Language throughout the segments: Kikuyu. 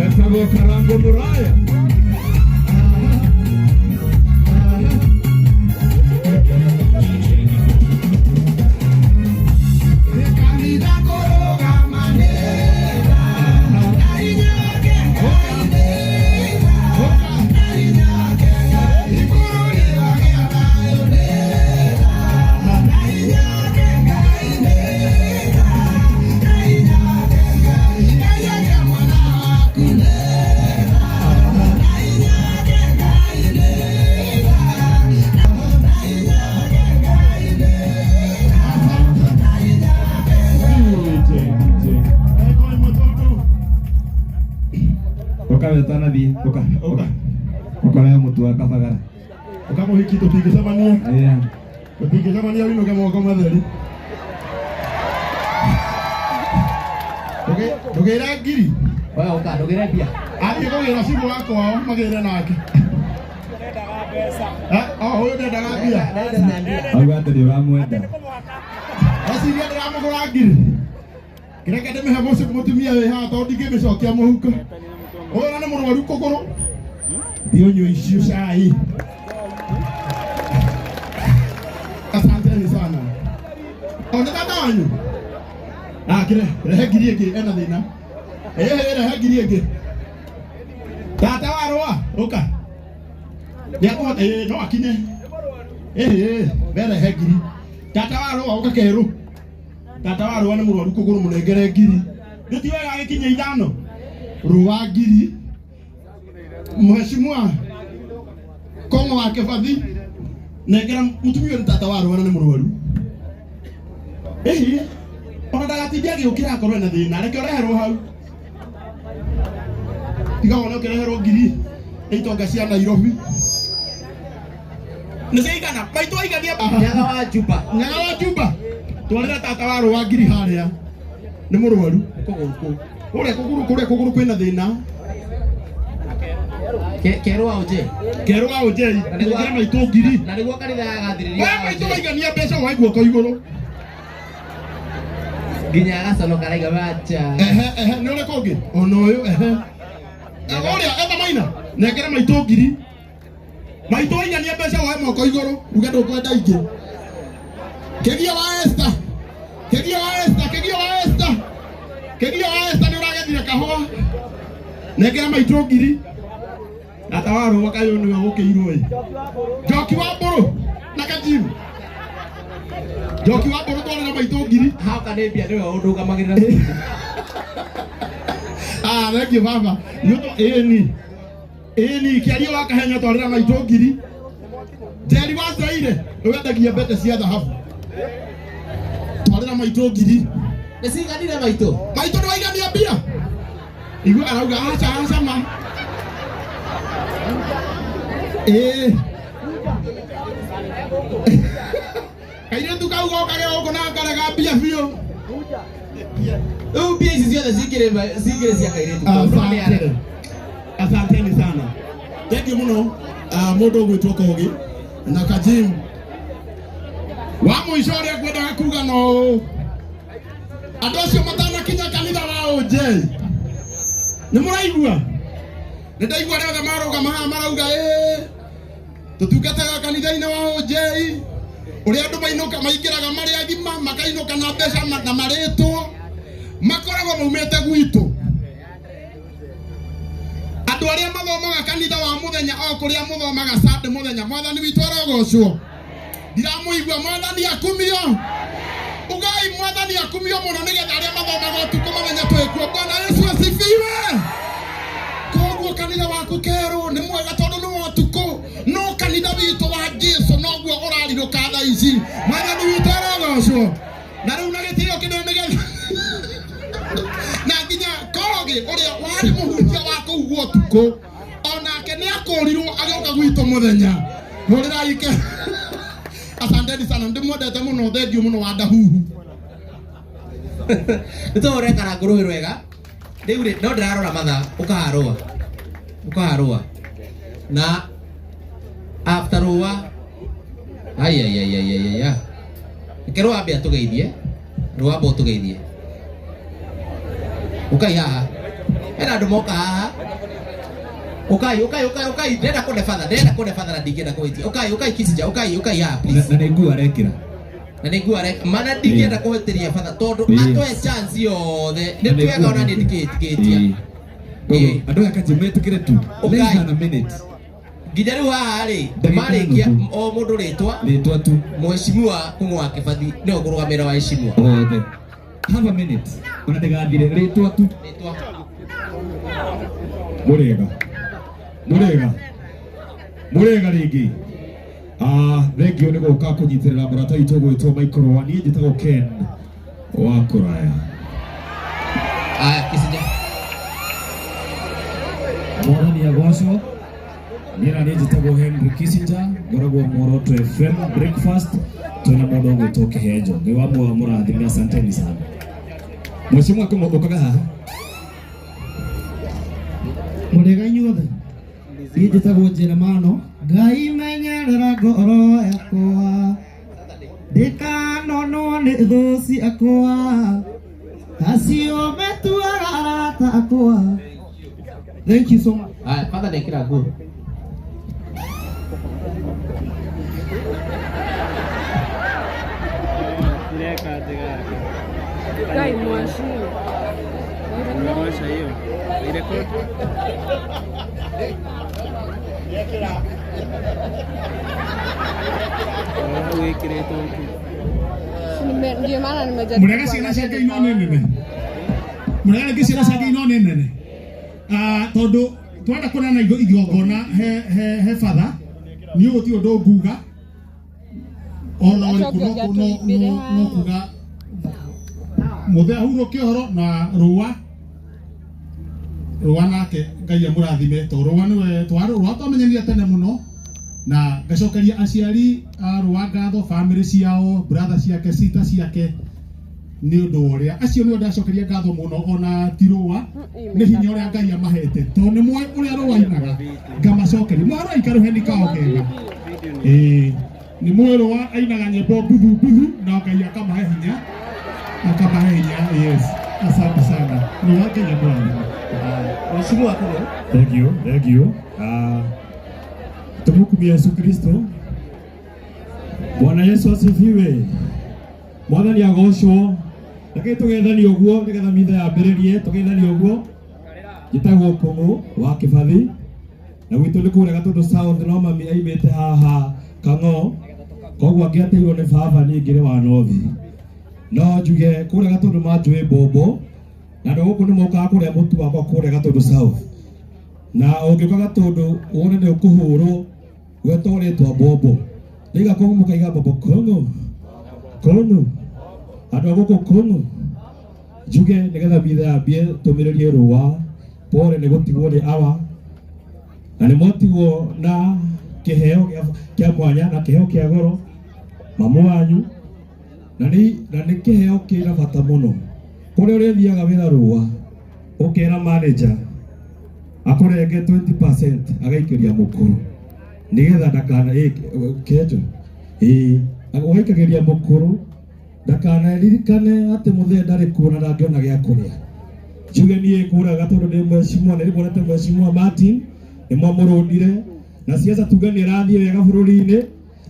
Etagwo Karango Muraya. Ũka we ũtanathiĩ, ũka, ũka. Ũkore mũtu wa kabagara. Ũka mũhiki tũtingĩcemania. Yeah. Tũtingĩcemania wĩinũke moko matheri. Ndũgĩre ngiri. Wewe ũka ndũgĩre mbia. Athiĩ kũgĩra cibũ wa kwao magĩre nake. Eh, oh, ũyũ ndendaga mbia. Auga atĩ nĩ ũramwenda. Eciria ndĩramũgũra ngiri. Kĩreke ndĩmĩhe mũtumia wĩ haha tondũ ndingĩmĩcokia mũhuko. Ũyũ na nĩ mũrwaru kũgũrũ. Thiĩ ũnyue icio cai. Asanteni sana. O nĩ tata wanyu? Ah, kĩre, rehe ngiri ĩngĩ ena thĩna. Ĩĩ, rehe ngiri ĩngĩ. Tata wa rũa, ũka. Nĩakũhota, ĩĩ, no akinye. Ĩĩ, we rehe ngiri. Tata wa rũa, ũka kerũ. Tata wa rũa nĩ mũrwaru kũgũrũ mũnengere ngiri. Nĩ ti wega agĩkinyia ithano. Rũa ngiri. Mheshimiwa Kongo wa Kĩbathi, nengera mũtumia ũyũ nĩ tata wa rũa na nĩ mũrwaru. Ĩhi, ona ndagatinde agĩũkĩra akorwo ena thĩna, reke ũreherwo hau. Tiga wone ũkĩreherwo ngiri nĩ itonga cia Nairobi. Nĩ ciaigana? Maitũ aigania Nyaga wa Juba. Nyaga wa Juba. Twarĩra tata wa rũa ngiri harĩa. Nĩ mũrwaru. Kũgũrũ kũu. Kũrĩa kũgũrũ kũrĩa kũgũrũ kwĩna thĩna. Kerũ wa Ũnjĩ. Kerũ wa Ũnjei. Nengera maitũ ngiri. Na nĩguo kanitha yagathĩrĩria. We maitũ waigania mbeca woe guoko igũrũ. Nginya agaconoka araiga wacha. Ehe ehe nĩ ũrĩkũ ũngĩ? Ona ũyũ ehe. Ũrĩa etha maina. Nengera maitũ ngiri. Maitũ waigania mbeca woe moko igũrũ. Uge ndũkwenda ingĩ. Kĩgio wa Esther. Kĩgio wa Esther, kĩgio wa Esther. Kĩgio wa Esther nĩ ũragethire kahũa. Nengera maitũ ngiri. Tata wa rũa kayũ nĩwe ũkĩirwo ĩ. Njoki wa mbũrũ na kajimu. Njoki wa mbũrũ twarĩra maitũ ngiri. Hauka nĩ mbia nĩwe ũndũgamagĩrĩra. Ah, thank you baba. Nĩ ũndũ ĩni. Ĩni kĩario wa kahenya twarĩra maitũ ngiri. Njeri wa Zaire nĩwendagia mbete cia thahabu. Twarĩra maitũ ngiri. Nĩ ciganire maitũ. Maitũ nĩwaigania mbia. Igua arauga aca aca ma. Ĩĩ. Kairĩtu kau gokage gũkũ na karega mbia biũ. Rĩu mbia ici ciothe cingĩrĩ cingĩrĩ cia kairĩtu kau. No nĩ arega. Asante. Asanteni sana. Thank you mũno ah, mũndũ ũgwĩtwo Kogi na Kajim. Wa mũico ũrĩa ngwendaga kuga no ũũ. Andũ acio matanakinya kanitha wa OJ. Nĩ mũraigua? Nĩ ndaigua arĩa othe marũgama haha marauga ĩĩ tũtungataga kanitha-inĩ wa OJ ũrĩa andũ mainũka maingĩraga marĩ agima makainũka na mbeca na marĩtwo makoragwo maumĩte gwitũ andũ arĩa mathomaga kanitha wa mũthenya o kũrĩa mũthomaga Sunday mũthenya mwathani witũ arogocwo ndiramũigua mwathani akumio ugai mwathani akumio mũno nĩgetha arĩa mathomaga ũtukũ mamenye twĩkuo bwana yesu asifiwe koguo kanitha waku kerũ nĩ mwega tondũ nĩ wa ũtukũ no kanitha witũ wa jesu noguo ũrarirũka thaa ici mwathani witũ arogocwo na rĩu na gĩtĩo kĩnene nĩgetha na nginya kogi ũrĩa warĩ mũhunjia wa kũu gwa ũtukũ onake nĩ akũrirwo agĩũka gwitũ mũthenya Hũrĩrai ke. Asanteni sana ndimwendete mũno thengiũ mũno wa Ndahuhu. Nĩ tũhũre karangũ rũĩ rwega. Rĩu rĩ no ndĩrarora mathaa ũkaharũa. Ũkaharũa. Na after rũa ai ai ai ai ai ai. Reke rũa ambe atũgeithie. Rũa amba ũtũgeithie. Ũkai haha. Hena andũ moka haha. Ukai, ukai, ukai, ukai. Ndĩrenda kũne father, ndĩrenda kũne father na ndingĩenda kũhĩtia. Ukai, ukai Kisinja, ukai, ukai haha please. Na nĩ nguo arekĩra. Na nĩ nguo areka. Mana ndingĩenda kũhĩtĩria father tondũ atũhe chance yothe. Nĩ twega ona niĩ ndikĩhĩtĩkĩtia. Koguo andũ aya kanjĩ metĩkĩre tu. Less than a minute. Nginya rĩu haha rĩ, Ndagĩka marĩkia nuthu. o mũndũ rĩtwa. Rĩtwa tu. Mheshimiwa Kung'u wa Kĩbathi nĩwe ũkũrũgamĩrĩra wa heshimiwa. Othe. Have a minute. Ona ndĩgathire rĩtwa tu. Rĩtwa. Mũrĩega. Mũrĩega. Mũrĩega rĩngĩ. Thengiũ nĩ gũka kũnyitĩrĩra mũrata witũ gwĩtwo Michael Rũa. Niĩ njĩtagwo Ken wa Kũraya. Aya, Kisinja. Mwathani agocwo. Niĩ na niĩ njĩtagwo Henry Kissinger, ngoragwo Muoroto FM Breakfast, twĩna mũndũ ũgwĩtwo Kĩhenjo. Ngai wa muoyo mũrathime, asanteni sana. Mheshimiwa Kũng'ũ ũkaga haha. Mũrĩega inyuothe. Niĩ njĩtagwo Jeremano. Ngai menyerera ngoro yakwa ndĩkanonwo nĩ thũ ciakwa acio metuaga arata akwa. Thank you so much. Aya, father nĩekĩra nguo. Ngai mwashio. Ndio maana nimejaribu. Mũrega ciana cia Ngai no nĩ nene. Mũrega rĩngĩ ciana cia Ngai no nĩ nene. Tondũ twenda kũneana igongona he father, niĩ gũtirĩ ũndũ nguga ona ũrĩkũ no kuga mũthee ahurũke ũhoro na rũa rũa nake Ngai amũrathime tondũ rũa nĩwe rũa twamenyanire tene mũno na ngacokeria aciari a rũa ngatho family ciao brother ciake sita ciake nĩ ũndũ wa ũrĩa acio nĩo ndacokeria ngatho mũno ona ti rũa nĩ hinya ũrĩa Ngai amahete tondũ nĩ moĩ ũrĩa rũa ainaga ngamacokeria mwarũ aikarũheni kao kega ĩĩ nĩ moĩ rũa ainaga nyĩmbo mbuthu mbuthu na Ngai akamahe hinya yes asante sana rũa Ngai amũrathime. Mheshimiwa Kung'u. Thank you, thank you. Tumukumie Yesu Kristo. Bwana Yesu asifiwe. Mwathani agocwo. Reke tũgethanie ũguo nĩgetha mitha yambĩrĩrie, tũgethanie ũguo. Njĩtagwo Kung'u wa Kĩbathi na gwitũ nĩ kũrĩa Gatũndũ South no mami aimĩte haha Kang'o koguo angĩateirwo nĩ baba niĩ ngĩrĩ wa North. No njuge kũrĩa Gatũndũ manjũĩ mbombo na andũ gũkũ nĩ mokaga kũrĩa mũtu wakwa kũrĩa Gatũndũ South. Na ũngĩũka Gatũndũ wone nĩ ũkũhũrwo gwetwo rĩtwa mbombo. Ndaiga Kung'u mũkaiga mbombo Kung'u. Kung'u. Andũ a gũkũ Kung'u. Njuge nĩgetha mitha yambie tũmĩrĩrie rũa pole nĩ gũtigwo nĩ awa na nĩ mwatigwo na kĩheo kĩa mwanya na kĩheo kĩa goro mamu wanyu na nĩ kĩheo kĩna bata mũno kũrĩa ũrĩthiaga wĩra rũa ũkera manager akũrenge 20% agaikĩria mũkũrũ nĩgetha ndakana kĩenjo ĩĩ ũgaikagĩria mũkũrũ ndakanaririkane atĩ mũthee ndarĩ kuo na ndangĩona gĩa kũrĩa. Njuge niĩ kũrĩa Gatũndũ nĩ mheshimiwa nĩ ndĩmuonete mheshimiwa Martin nĩ mwamũrũndire na siasa tuge nĩ ĩrathiĩ wega bũrũri-inĩ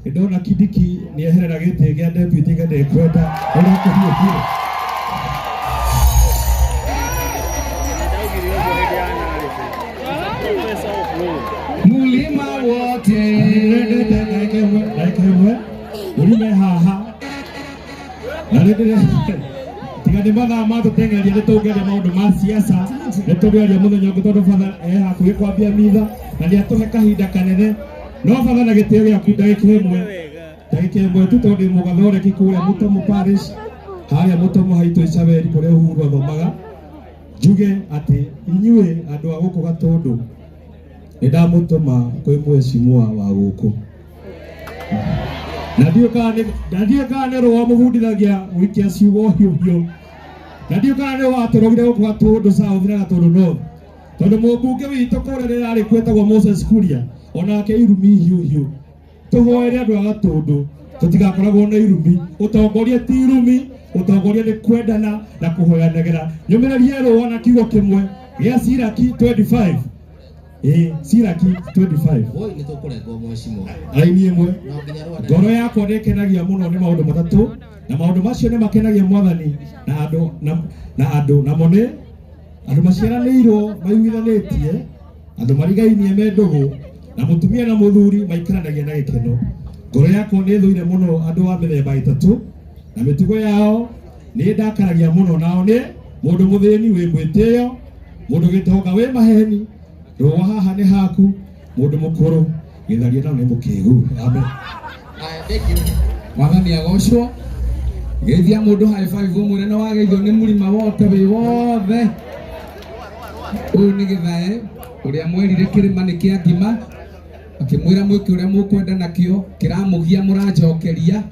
nĩ ndona Kindiki nĩ eherera gĩtĩ gĩa deputy gĩa ndekwenda ũrĩa kũhiũkire. Mulima wote ndagĩka ĩmwe ũrime haha na rĩndĩ tiga nĩ mathaa matũteng'eria nĩ tũngĩaria maũndũ ma siasa nĩ tũngĩaria mũthenya ũngĩ tondũ batha e hakuhĩ kwambia mitha na nĩ atũhe kahinda kanene no batha na gĩtĩo gĩaku ndagĩka ĩmwe tu tondũ ndĩ mũgathoreki kũrĩa Mũtomo Parish harĩa Mũtomo haitũ Icaberi kũrĩa Uhuru athomaga njuge atĩ inyuĩ andũ a gũkũ Gatũndũ nĩ ndamũtũma kwĩ mheshimiwa wa gũkũ Na ndiũ kana nĩ rũa mũbundithagia gũikia ciugo hiũhiũ. Na ndiũ kana nĩ watũrogire gũkũ Gatũndũ South na Gatũndũ North. Tondũ mũmbunge witũ kũrĩa rĩrarĩ kwetagwo Moses Kuria onake irumi hiũhiũ. Tũhoere andũ a Gatũndũ tũtigakoragwo na irumi. Ũtongoria ti irumi, ũtongoria nĩ kwendana na kũhoyanagĩra. Nyũmĩrĩrie rũa na kiugo kĩmwe gĩa Siraki 25. Siraki 25. Woi nĩ tũkũrengwo mheshimiwa. Raini ĩmwe. No nginya rũa. Ngoro yakwa nĩ ĩkenagia mũno nĩ maũndũ matatũ, na maũndũ macio nĩ makenagia Mwathani na andũ na andũ namo nĩ andũ maciaranĩirwo maiguithanĩtie, andũ marigainie me ndũgũ, na mũtumia na mũthuri maikaranagia na gĩkeno. Ngoro yakwa nĩ ĩthũire mũno andũ a mĩthemba ĩtatũ, na mĩtugo yao nĩ ĩndakaragia mũno, nao nĩ mũndũ mũthĩni wĩ mwĩtĩo, mũndũ gĩtonga wĩ maheni, rũa haha nĩ haku, mũndũ mũkũrũ gĩtharia nao nĩ mũkĩgu. Amen. Thank you. Mwathani agocwo. Geithia mũndũ high five ũmwĩre nĩ wageithio nĩ mũrima wote wĩ wothe. Ũyũ nĩ Gĩthae ũrĩa mwerire kĩrĩma nĩ kĩa ngima, akĩmwĩra mwĩke ũrĩa mũkwenda nakĩo, kĩramũgia mũranjokeria,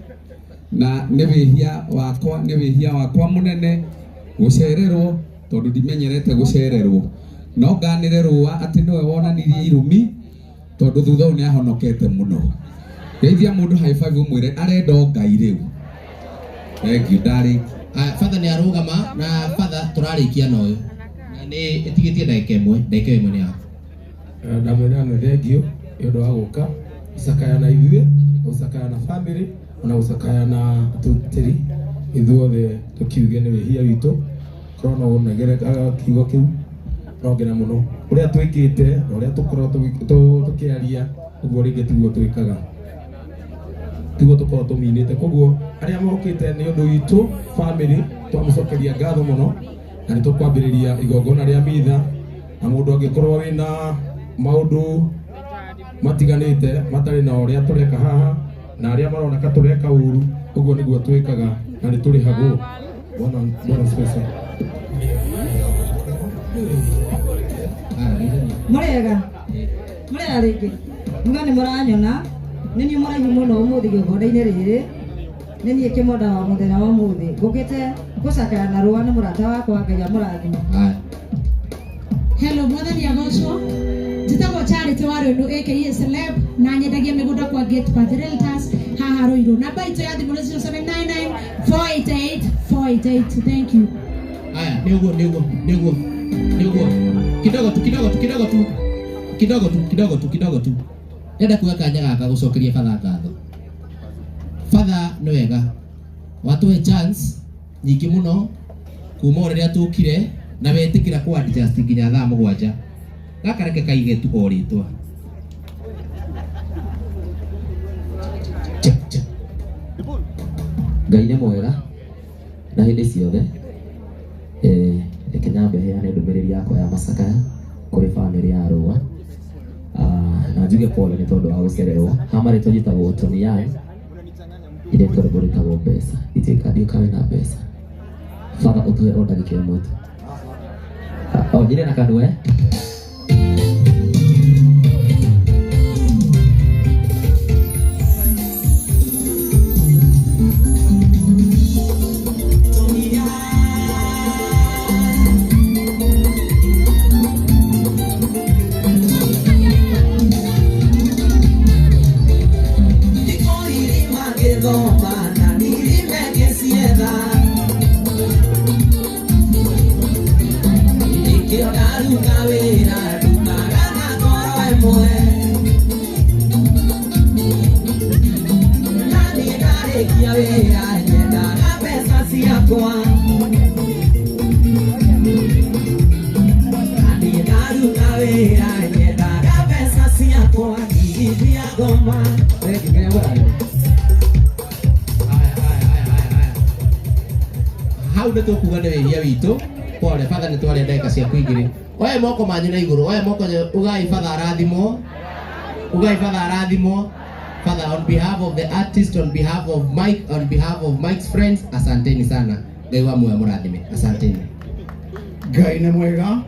na nĩ wĩhia wakwa, nĩ wĩhia wakwa mũnene gũcererwo tondũ ndimenyerete gũcererwo. No nganĩre rũa atĩ nĩwe wonanirie irumi tondũ thutha ũyũ nĩahonokete mũno. Geithia mũndũ high five ũmwĩre arenda o Ngai rĩu. Thank you darling. Father nĩ arũgama na father tũrarĩkia na ũyũ. Na nĩ ĩtigĩtie ndagĩka ĩmwe, ndagĩka ĩmwe nĩ yaku. Ndamwĩra nĩ thank you nĩ ũndũ wa gũka gũcakaya na ithuĩ, gũcakaya na family, ona gũcakaya na atũtĩri ithuothe tũkiuge nĩ wĩhia witũ. Korwo no ũnegere kiugo kĩu no ngena mũno ũrĩa twĩkĩte na ũrĩa tũkorwo tũkĩaria ũguo rĩngĩ tiguo twĩkaga, tiguo tũkorwo tũminĩte. Koguo arĩa mokĩte nĩ ũndũ witũ family twamũcokeria ngatho mũno, na nĩ tũkwambĩrĩria igongona rĩa mitha, na mũndũ angĩkorwo wĩna maũndũ matiganĩte matarĩ na ũrĩa tũreka haha na arĩa maroneka tũreka ũru, ũguo nĩguo twĩkaga na nĩ tũrĩhagwo. Bwana asifiwe. Mũrĩega. Mũrĩega rĩngĩ. Muga nĩ mũranyona, nĩ niĩ mũraihu mũno ũmũthĩ igongona-inĩ rĩrĩ. Nĩ niĩ kĩmonda wa mũthenya wa ũmũthĩ. Ngũkĩte gũcakaya na rũa nĩ mũrata wakwa, Ngai amũrathime. Hello, Mwathani agocwo. Njĩtagwo Charity wa Rũndu aka Celeb na nyendagia mĩgũnda kwa Gate Path Realtors haha Ruiru. Namba itũ ya thimũ nĩ 0799 488 488. Thank you. Aya, nĩ ũguo, nĩ ũguo, nĩ ũguo, nĩ ũguo. Kidogo tu, kidogo tu, kidogo tu. Kidogo tu, kidogo tu, kidogo tu. Ndĩrenda kuoya kanya gaka gũcokeria Father ngatho. Father nĩ wega watũhe chance nyingĩ mũno kuma o rĩrĩa tũkire na wetĩkĩra kũ adjust nginya thaa 7. Gaka reke kaige tu o rĩtwa. Ngai nĩ mwega na hĩndĩ ciothe. Reke nyambe heane ndũmĩrĩri yakwa ya macakaya kũrĩ family ya Rũa. Na njuge pole nĩ tondũ wa gũcererwo. Ha marĩtwa njĩtagwo Tony Young, irĩtwa rĩmwe rĩtagwo mbeca. Itiĩka kawe na mbeca. Father ũtũhe o ndagĩka ĩmwe tu. O nyine na kanua. Hau nĩ tũkuga nĩ wĩhia witũ. Pole Father, nĩ twaria ndagĩka ciaku igĩrĩ. Oya moko manyu na igũrũ, oya moko ugai Father arathimwo, ugai Father arathimwo. Father, on behalf of the artist, on behalf of Mike, on behalf of Mike's friends, asanteni sana. Ngai wa muoyo mũrathime. Asanteni. Ngai nĩ mwega